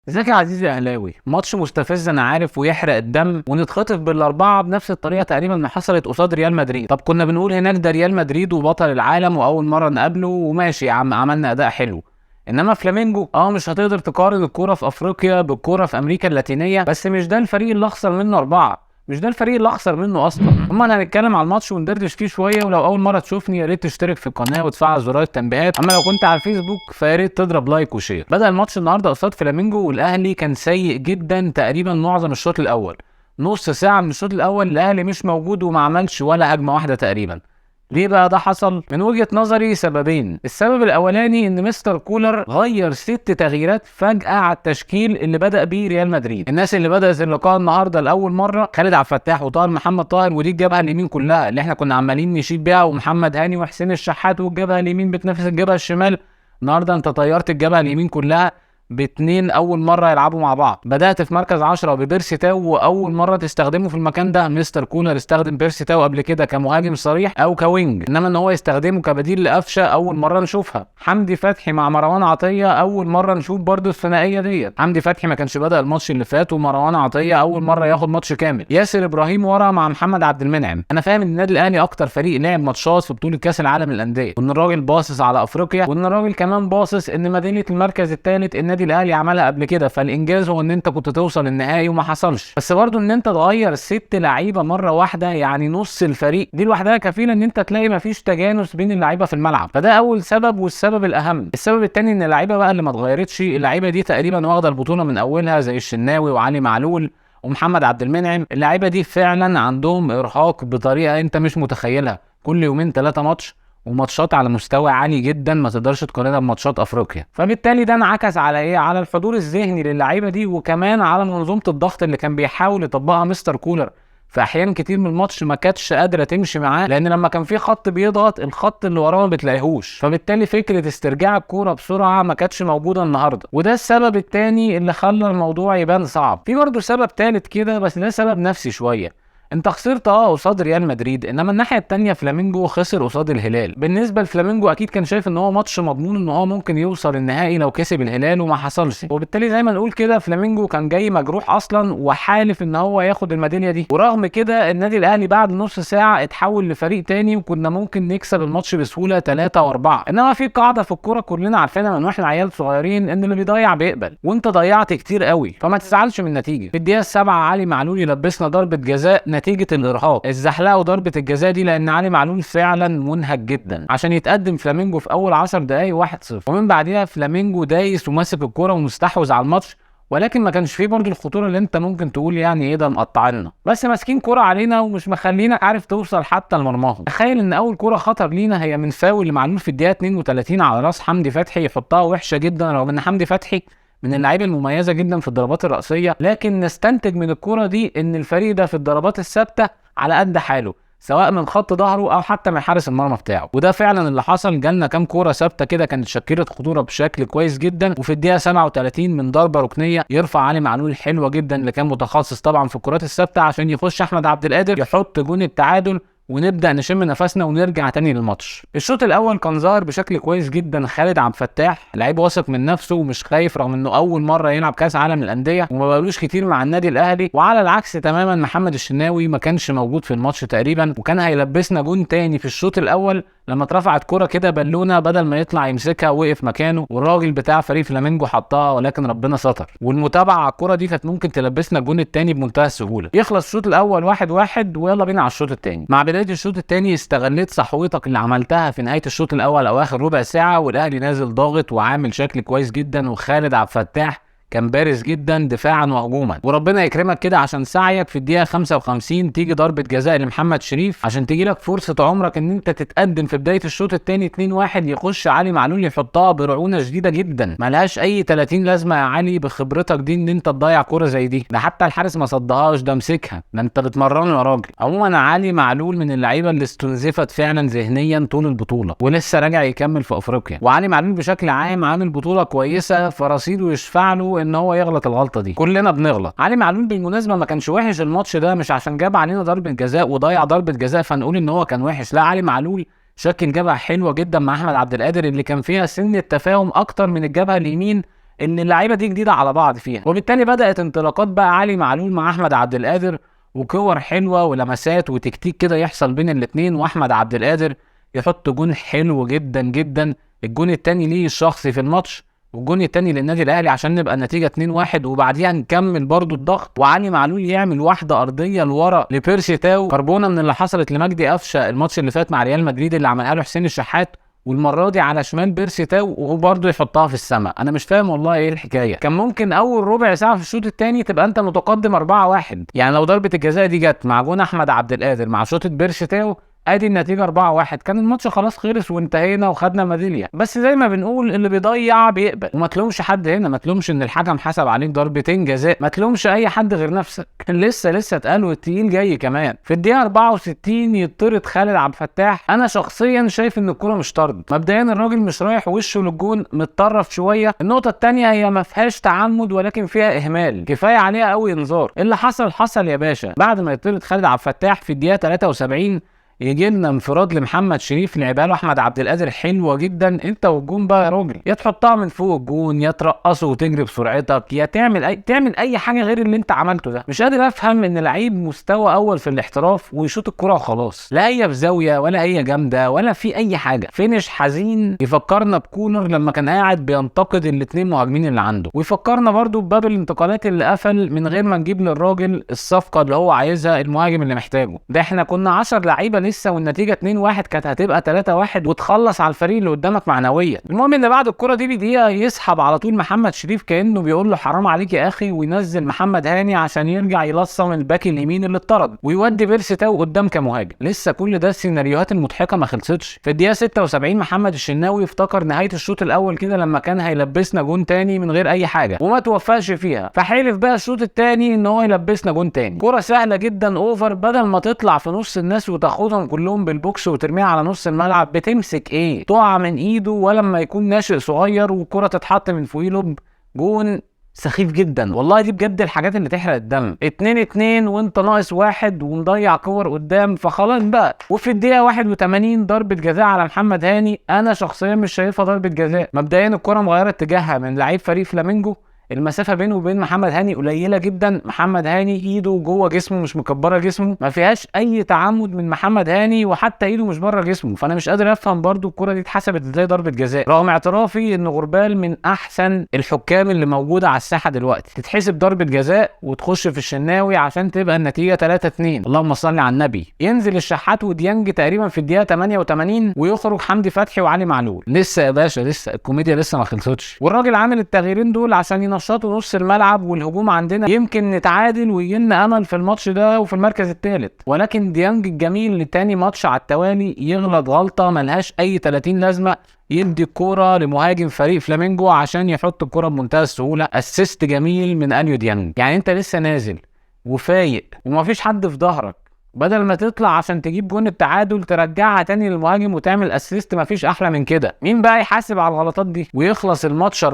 ازيك يا عزيزي اهلاوي؟ ماتش مستفز انا عارف ويحرق الدم، ونتخطف بالاربعة بنفس الطريقة تقريبا اللي حصلت قصاد ريال مدريد. طب كنا بنقول هناك ده ريال مدريد وبطل العالم واول مرة نقابله وماشي يا عم، عملنا اداء حلو. انما فلامينجو مش هتقدر تقارن الكورة في افريقيا بالكورة في امريكا اللاتينية، بس مش ده الفريق اللي اخسر منه اربعة، مش ده الفريق اللي اخسر منه اصلا. اما هنتكلم على الماتش وندردش فيه شوية، ولو اول مرة تشوفني يا ريت تشترك في القناة وتفعل زرار التنبيهات، اما لو كنت على الفيسبوك فيا ريت تضرب like و share. بدا الماتش النهارده قصاد فلامينجو والاهلي كان سيء جدا تقريبا معظم الشوط الاول. نص ساعة من الشوط الاول الاهلي مش موجود وما عملش ولا هجمة واحدة تقريبا. ليه بقى ده حصل؟ من وجهة نظري سببين. السبب الاولاني ان مستر كولر غير 6 تغييرات فجأة على التشكيل اللي بدأ بيه ريال مدريد. الناس اللي بدأت اللقاء النهارده لاول مرة خالد عبد الفتاح وطاهر محمد طاهر، ودي الجبهة اليمين كلها اللي احنا كنا عمالين نشيد بيها، ومحمد هاني وحسين الشحات، والجبهة اليمين بتنافس الجبهة الشمال. النهارده انت طيرت الجبهة اليمين كلها باتنين اول مرة يلعبوا مع بعض. بدات في مركز 10 ببيرسي تاو، واول مرة تستخدمه في المكان ده. مستر كولر استخدم بيرسي تاو قبل كده كمهاجم صريح او ك wing، انما ان هو يستخدمه كبديل لقفشه اول مرة نشوفها. حمدي فتحي مع مروان عطية اول مرة نشوف برده الثنائية ديت. حمدي فتحي ما كانش بدا الماتش اللي فات، ومروان عطية اول مرة ياخد ماتش كامل. ياسر ابراهيم ورا مع محمد عبد المنعم. انا فاهم ان النادي الاهلي اكتر فريق لعب ماتشات في بطوله كاس العالم للاندية، وان الراجل باصص على افريقيا، وان الراجل كمان باصص ان ميدالية المركز الثالث النادي الاهلي عملها قبل كده، فالانجاز هو ان انت كنت توصل النهائي وما حصلش. بس برضه ان انت تغير 6 لعيبة مرة واحدة، يعني نص الفريق، دي لوحدها كفيله ان انت تلاقي مفيش تجانس بين اللعيبة في الملعب. فده اول سبب. والسبب الاهم، السبب الثاني، ان اللعيبة بقى اللي ما اتغيرتش، اللعيبة دي تقريبا واخده البطولة من اولها، زي الشناوي وعلي معلول ومحمد عبد المنعم. اللعيبة دي فعلا عندهم ارهاق بطريقة انت مش متخيلها، كل يومين 3 ماتش، وماتشات على مستوى عالي جدا ما تقدرش تقارنها بماتشات افريقيا. فبالتالي ده انعكس على ايه؟ على الحضور الذهني للعيبة دي، وكمان على منظومة الضغط اللي كان بيحاول يطبقها مستر كولر في احيان كتير من الماتش ما كانتش قادرة تمشي معاه، لان لما كان في خط بيضغط الخط اللي وراه ما بتلاقيهوش، فبالتالي فكرة استرجاع الكورة بسرعة ما كانتش موجودة النهارده. وده السبب الثاني اللي خلى الموضوع يبان صعب. في برضه سبب ثالث كده، بس ده سبب نفسي شوية. انت خسرت قصاد ريال مدريد، انما الناحية الثانية فلامينجو خسر قصاد الهلال. بالنسبة لفلامينجو اكيد كان شايف ان هو ماتش مضمون، ان هو ممكن يوصل النهائي لو كسب الهلال، وما حصلش. وبالتالي زي ما نقول كده فلامينجو كان جاي مجروح اصلا وحالف ان هو ياخد الميداليه دي. ورغم كده النادي الاهلي بعد نص ساعة اتحول لفريق تاني، وكنا ممكن نكسب الماتش بسهولة 3 و4. انما في قاعدة في الكورة كلنا عارفينها من واحنا عيال صغيرين، ان اللي بيضيع بيقبل، وانت ضيعت كتير قوي، فما تزعلش من النتيجة. في الدقيقة 7 علي معلول يلبسنا ضربه جزاء نتيجة الإرهاق، الزحلقة وضربة الجزاء دي، لأن علي معلول فعلا منهك جدا، عشان يتقدم فلامينجو في أول 10 دقايق 1-0. ومن بعدها فلامينجو دايس وماسك الكورة ومستحوذ على الماتش، ولكن ما كانش فيه برضه الخطورة اللي انت ممكن تقول يعني ايه ده مقطعنا، بس ماسكين كورة علينا ومش مخلينا عارف توصل حتى لمرماهم. تخيل ان اول كورة خطر لينا هي من فاول لمعلول في الدقيقة 32 على راس حمدي فتحي، يحطها وحشة جدا، رغم ان حمدي فتحي من اللعيبة المميزة جدا في الضربات الرأسية، لكن نستنتج من الكورة دي ان الفريق ده في الضربات الثابتة على قد حاله، سواء من خط ظهره او حتى من حارس المرمى بتاعه. وده فعلا اللي حصل. جالنا كام كورة ثابتة كده كانت شكلت خطورة بشكل كويس جدا. وفي الدقيقة 37 من ضربه ركنيه يرفع علي معلول حلوة جدا، اللي كان متخصص طبعا في الكرات الثابتة، عشان يخش احمد عبد القادر يحط جون التعادل، ونبدا نشم نفسنا ونرجع تاني للماتش. الشوط الاول كان ظاهر بشكل كويس جدا خالد عبد الفتاح، لعيب واثق من نفسه ومش خايف، رغم انه اول مرة يلعب كاس عالم للاندية وما بقالوش كتير مع النادي الاهلي. وعلى العكس تماما محمد الشناوي ما كانش موجود في الماتش تقريبا، وكان هيلبسنا جون تاني في الشوط الاول لما اترفعت كرة كده بالونه، بدل ما يطلع يمسكها وقف مكانه، والراجل بتاع فريق فلامينجو حطها، ولكن ربنا ستر. والمتابعة على الكرة دي كانت ممكن تلبسنا الجون التاني بمنتهى السهولة. يخلص الشوط الاول 1-1، ويلا بينا على الشوط التاني. مع بداية الشوط التاني استغليت صحوتك اللي عملتها في نهاية الشوط الاول او اخر ربع ساعة، والاهلي نازل ضاغط وعامل شكل كويس جدا، وخالد عبد الفتاح كان بارز جدا دفاعا وهجوما. وربنا يكرمك كده عشان سعيك في الدقيقة 55 تيجي ضربه جزاء لمحمد شريف، عشان تيجي لك فرصة عمرك ان انت تتقدم في بداية الشوط الثاني 2-1. يخش علي معلول يحطها برعونه شديدة جدا، ملهاش اي 30 لازمه يا علي بخبرتك دي ان انت تضيع كورة زي دي، ده حتى الحارس ما صدهاش، ده مسكها، ده انت بتمرنه يا راجل. عموما علي معلول من اللعيبة اللي استنزفت فعلا ذهنيا طول البطولة، ولسه راجع يكمل في افريقيا. وعلي معلول بشكل عام عامل بطوله كويسة، فرصيده يشفع له ان هو يغلط الغلطة دي، كلنا بنغلط. علي معلول بالمناسبة ما كانش وحش الماتش ده، مش عشان جاب علينا ضربه جزاء وضيع ضربه جزاء فنقول ان هو كان وحش، لا، علي معلول شكل جبهة حلوة جدا مع احمد عبد القادر اللي كان فيها سن التفاهم اكتر من الجبهة اليمين ان اللعيبة دي جديدة على بعض فيها، وبالتالي بدات انطلاقات بقى علي معلول مع احمد عبد القادر، وكور حلوة ولمسات وتكتيك كده يحصل بين الاثنين، واحمد عبد القادر يحط جون حلو جدا جدا، الجون الثاني ليه الشخصي في الماتش والجون الثاني للنادي الاهلي عشان نبقى النتيجة 2-1، وبعديها نكمل برضو الضغط، وعلي معلول يعمل واحدة ارضية لورا لبيرسي تاو، كربونه من اللي حصلت لمجدي قفشه الماتش اللي فات مع ريال مدريد اللي عملها له حسين الشحات، والمرة دي على شمال بيرسي تاو وهو برضه يحطها في السماء. انا مش فاهم والله ايه الحكاية. كان ممكن اول ربع ساعة في الشوط الثاني تبقى انت متقدم 4-1، يعني لو ضربه الجزاء دي جت مع جون احمد عبد القادر مع شوطه بيرسي تاو ادي النتيجة 4-1، كان الماتش خلاص خلص وانتهينا وخدنا ميدالية. بس زي ما بنقول اللي بيضيع بيقبل، وما تلومش حد هنا، ما تلومش ان الحكم حسب عليك ضربتين جزاء، ما تلومش اي حد غير نفسك. لسه اتقال والتقيل جاي كمان. في الدقيقة 64 يطرد خالد عبد الفتاح. انا شخصيا شايف ان الكره مش طرد، مبدئيا الراجل مش رايح وشه للجون، متطرف شوية. النقطة الثانية هي ما فيهاش تعمد ولكن فيها اهمال، كفاية عليها قوي انذار. اللي حصل حصل يا باشا. بعد ما يطرد خالد عبد الفتاح في الدقيقة 73 يجي لنا انفراد لمحمد شريف، لعبها له احمد عبد القادر حلوة جدا، انت والجون بقى يا راجل، يا تحطها من فوق الجون، يا ترقصه وتجري بسرعتك، يا تعمل اي حاجة غير اللي انت عملته ده. مش قادر افهم ان لعيب مستوى اول في الاحتراف ويشوط الكره وخلاص، لا هي في زاوية ولا هي جامدة ولا في اي حاجة. finish حزين يفكرنا بكولر لما كان قاعد بينتقد الاثنين مهاجمين اللي عنده، ويفكرنا برده بباب الانتقالات اللي قفل من غير ما نجيب للراجل الصفقة اللي هو عايزها، المهاجم اللي محتاجه. ده احنا كنا 10 لعيبة لسه والنتيجة 2-1 كانت هتبقى 3-1 وتخلص على الفريق اللي قدامك معنويا. المهم ان بعد الكره دي بدقيقة يسحب على طول محمد شريف كانه بيقول له حرام عليك يا اخي، وينزل محمد هاني عشان يرجع يلصم الباك اليمين اللي اتطرد، ويودي بيرسي تاو قدام كمهاجم. لسه كل ده السيناريوهات المضحكة ما خلصتش. في الدقيقة 76 محمد الشناوي افتكر نهاية الشوط الاول كده لما كان هيلبسنا جون تاني من غير اي حاجة وما توفقش فيها، فحلف بقى الشوط التاني ان هو يلبسنا جون تاني. كره سهلة جدا over، بدل ما تطلع في نص الناس وتاخدهم كلهم بالبوكس وترميها على نص الملعب، بتمسك ايه؟ تقع من ايده، ولما يكون ناشئ صغير والكره تتحط من فوقيه lob، جون سخيف جدا والله. دي بجد الحاجات اللي تحرق الدم. 2-2 وانت ناقص واحد ومضيع كور قدام، فخلاص بقى. وفي الدقيقة 81 ضربه جزاء على محمد هاني، انا شخصيا مش شايفها ضربه جزاء. مبدئيا الكره مغيرة اتجاهها من لعيب فريق فلامينجو، المسافة بينه وبين محمد هاني قليله جدا، محمد هاني ايده جوه جسمه مش مكبره جسمه، ما فيهاش اي تعمد من محمد هاني وحتى ايده مش بره جسمه، فانا مش قادر افهم برده الكره دي اتحسبت ازاي ضربه جزاء، رغم اعترافي ان غربال من احسن الحكام اللي موجودة على الساحة دلوقتي. تتحسب ضربه جزاء وتخش في الشناوي عشان تبقى النتيجة 3-2، اللهم صل على النبي. ينزل الشحات وديانج تقريبا في الدقيقة 88 ويخرج حمدي فتحي وعلي معلول. لسه يا باشا، لسه الكوميديا لسه ما خلصتش، والراجل عامل التغييرين دول عشان ينشطوا نص الملعب والهجوم عندنا، يمكن نتعادل ويجيلنا امل في الماتش ده وفي المركز الثالث. ولكن ديانج الجميل لتاني ماتش على التوالي يغلط غلطه ملهاش اي 30 لازمه، يدي الكورة لمهاجم فريق فلامينجو عشان يحط الكورة بمنتهى السهولة. assist جميل من اليو ديانج. يعني انت لسه نازل وفايق ومفيش حد في ظهرك، بدل ما تطلع عشان تجيب جون التعادل ترجعها تاني للمهاجم وتعمل assist، مفيش احلى من كده. مين بقى يحاسب على الغلطات دي؟ ويخلص الماتش 4-2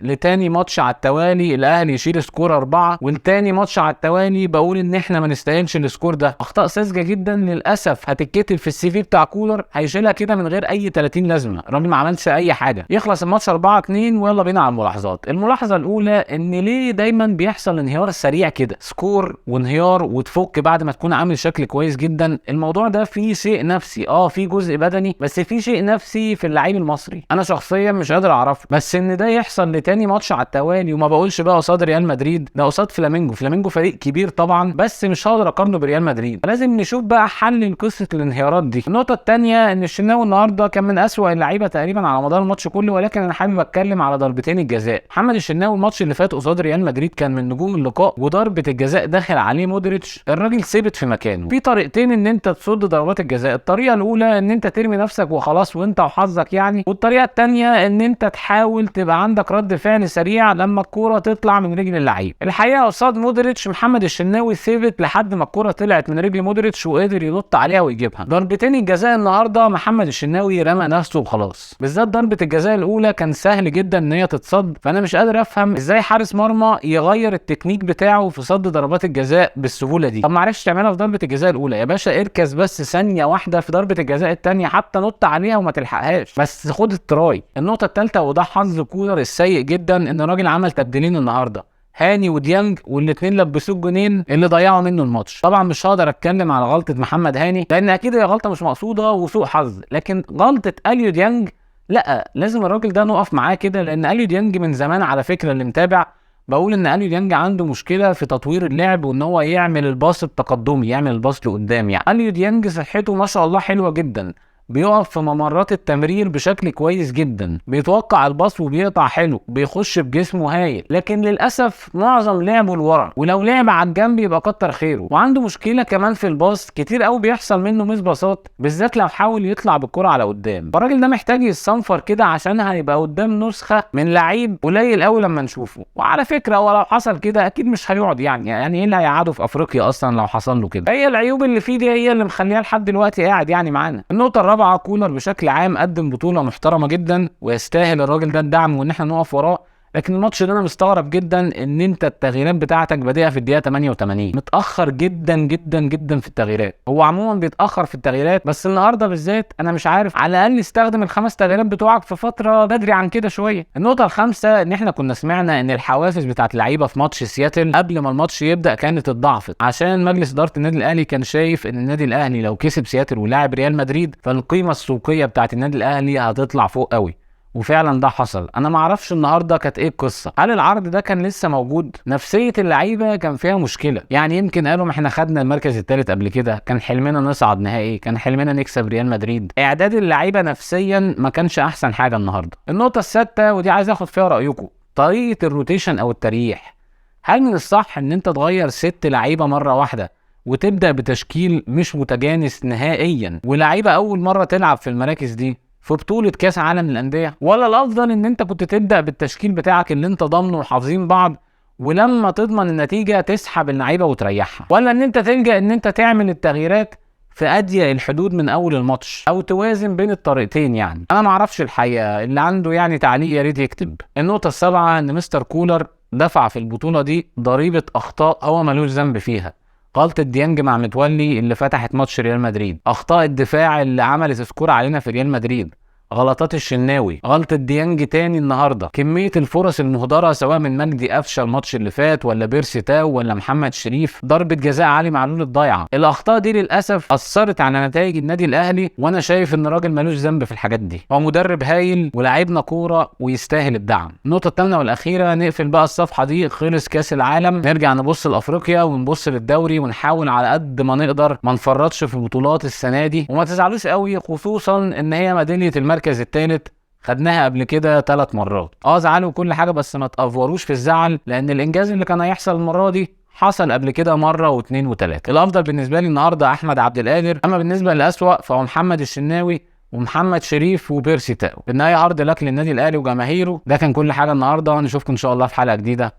لتاني ماتش على التوالي الاهلي يشيل score 4، والتاني ماتش على التوالي بقول ان احنا ما نستاهلش ال score ده. اخطاء ساذجة جدا للاسف هتتكتب في ال CV بتاع كولر، هيشيلها كده من غير اي 30 لازمه، الراجل ما عملش اي حاجة. يخلص الماتش 4-2 ويلا بينا على الملاحظات. الملاحظة الاولى ان ليه دايما بيحصل انهيار سريع كده، score وانهيار وتفك بعد ما تكون عامل شكل كويس جدا. الموضوع ده فيه شيء نفسي، فيه جزء بدني، بس فيه شيء نفسي في اللعيب المصري انا شخصيا مش قادر اعرفه. بس ان ده يحصل لتاني ماتش على التوالي، وما بقولش بقى قصاد ريال مدريد، ده قصاد فلامينجو. فلامينجو فريق كبير طبعا، بس مش هقدر اقارنه بريال مدريد. لازم نشوف بقى حل لقصة الانهيارات دي. النقطة الثانية ان الشناوي النهارده كان من اسوأ اللعيبة تقريبا على مدار الماتش كله، ولكن انا حابب اتكلم على ضربتين الجزاء. محمد الشناوي الماتش اللي فات قصاد ريال مدريد كان من نجوم اللقاء، وضربه الجزاء دخل عليه مودريتش، الراجل ثبت في مكانه. في طريقتين ان انت تصد ضربات الجزاء، الطريقة الاولى ان انت ترمي نفسك وخلاص وانت وحظك يعني، والطريقة الثانية ان انت تحاول تبقى عندك رد فعل سريع لما الكورة تطلع من رجل اللعيب. الحقيقة قصاد مودريتش محمد الشناوي ثبت لحد ما الكورة طلعت من رجل مودريتش وقدر ينط عليها ويجيبها. ضربتين الجزاء النهارده محمد الشناوي رمى نفسه وخلاص، بالذات ضربه الجزاء الاولى كان سهل جدا ان هي تتصد، فانا مش قادر افهم ازاي حارس مرمى يغير التكنيك بتاعه في صد ضربات الجزاء بالسهولة دي. طب ما عرفش تعملها في ضربه ضربه الجزاء الاولى يا باشا اركز بس ثانية واحدة في ضربه الجزاء الثانية، حتى نط عليها وما تلحقهاش، بس خد ال try. النقطة الثالثة، وده حظ كولر السيء جدا، ان الراجل عمل تبديلين النهارده، هاني وديانج، والاثنين لبسوه الجونين اللي ضيعوا منه الماتش. طبعا مش هقدر اتكلم على غلطه محمد هاني لان اكيد هي غلطه مش مقصوده وسوء حظ، لكن غلطه اليو ديانج لا، لازم الراجل ده نقف معاه كده، لان اليو ديانج من زمان على فكرة اللي متابع بقول ان اليو ديانج عنده مشكلة في تطوير اللعب، وان هو يعمل الباص التقدمي، يعمل الباص لقدام. يعني اليو ديانج صحته ما شاء الله حلوة جدا، بيقف في ممرات التمرير بشكل كويس جدا، بيتوقع الباص وبيقطع حلو، بيخش بجسمه هايل، لكن للاسف معظم لعبه لورا، ولو لعب على الجنب يبقى كتر خيره. وعنده مشكلة كمان في الباص، كتير قوي بيحصل منه miss باصات، بالذات لو حاول يطلع بالكرة على قدام. فالراجل ده محتاج يتصنفر كده عشان هيبقى قدام نسخه من لعيب قليل قوي لما نشوفه. وعلى فكرة هو لو حصل كده اكيد مش هيقعد، يعني ايه اللي هيقعده في افريقيا اصلا لو حصل له كده؟ هي العيوب اللي فيه دي هي اللي مخليها لحد دلوقتي قاعد يعني معانا. النقطة الرابعة، كولر بشكل عام قدم بطولة محترمة جدا، ويستاهل الراجل ده الدعم وان احنا نقف وراه، لكن الماتش ده انا مستغرب جدا ان انت التغييرات بتاعتك بادئه في الدقيقة 88، متاخر جدا جدا جدا في التغييرات. هو عموما بيتاخر في التغييرات، بس النهارده بالذات انا مش عارف، على الاقل استخدم الخمس تغييرات بتوعك في فترة بدري عن كده شوية. النقطة الخامسة، ان احنا كنا سمعنا ان الحوافز بتاعت اللعيبة في ماتش سياتل قبل ما الماتش يبدا كانت اتضاعفت، عشان مجلس ادارة النادي الاهلي كان شايف ان النادي الاهلي لو كسب سياتل ولاعب ريال مدريد فالقيمه السوقية بتاعت النادي الاهلي هتطلع فوق قوي، وفعلا ده حصل. انا ما اعرفش النهارده كانت ايه القصة، هل العرض ده كان لسه موجود؟ نفسية اللعيبة كان فيها مشكلة، يعني يمكن قالوا ما احنا خدنا المركز الثالث قبل كده، كان حلمنا نصعد نهائي، كان حلمنا نكسب ريال مدريد. اعداد اللعيبة نفسيا ما كانش احسن حاجة النهارده. النقطة السادسة، ودي عايز اخد فيها رايكم، طريقه ال rotation او التريح. هل من الصح ان انت تغير 6 لعيبة مرة واحدة وتبدا بتشكيل مش متجانس نهائيا، ولاعيبه اول مرة تلعب في المراكز دي في بطولة كاس عالم للأندية؟ ولا الأفضل إن أنت كنت تبدأ بالتشكيل بتاعك اللي أنت ضامنه وحافظين بعض، ولما تضمن النتيجة تسحب اللعيبة وتريحها؟ ولا إن أنت تلجأ إن أنت تعمل التغييرات في أضيق الحدود من أول الماتش، أو توازن بين الطريقتين؟ يعني أنا معرفش الحقيقة، اللي عنده يعني تعليق يا ريت يكتب. النقطة السابعة، إن مستر كولر دفع في البطولة دي ضريبة أخطاء هو ملوش ذنب فيها. غلطة ديانج مع متولي اللي فتحت ماتش ريال مدريد، أخطاء الدفاع اللي عملت score علينا في ريال مدريد، غلطات الشناوي، غلطة ديانج تاني النهارده، كمية الفرص المهدرة سواء من مجدي قفشة الماتش اللي فات، ولا بيرسي تاو، ولا محمد شريف، ضربة جزاء علي معلول الضايعة. الأخطاء دي للأسف أثرت على نتائج النادي الأهلي، وأنا شايف إن الراجل ملوش ذنب في الحاجات دي، هو مدرب هايل ولاعبنا كورة ويستاهل الدعم. النقطة الثامنة والأخيرة، نقفل بقى الصفحة دي، خلص كأس العالم، نرجع نبص لأفريقيا ونبص للدوري، ونحاول على قد ما نقدر ما نفرطش في بطولات السنة دي، وما تزعلوش قوي، خصوصا إن هي ميدالية المركز الثالث خدناها قبل كده 3 مرات. زعلوا كل حاجة، بس ما تأفوروش في الزعل، لان الانجاز اللي كان هيحصل المرة دي حصل قبل كده مرة واثنين وثلاثة. الافضل بالنسبة لي النهارده احمد عبد القادر، اما بالنسبة للاسوأ فهو محمد الشناوي ومحمد شريف وبيرسي تاو. في النهاية عرض لك للنادي الاهلي وجماهيره. ده كان كل حاجة النهارده، نشوفكم ان شاء الله في حلقة جديدة.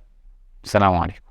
السلام عليكم.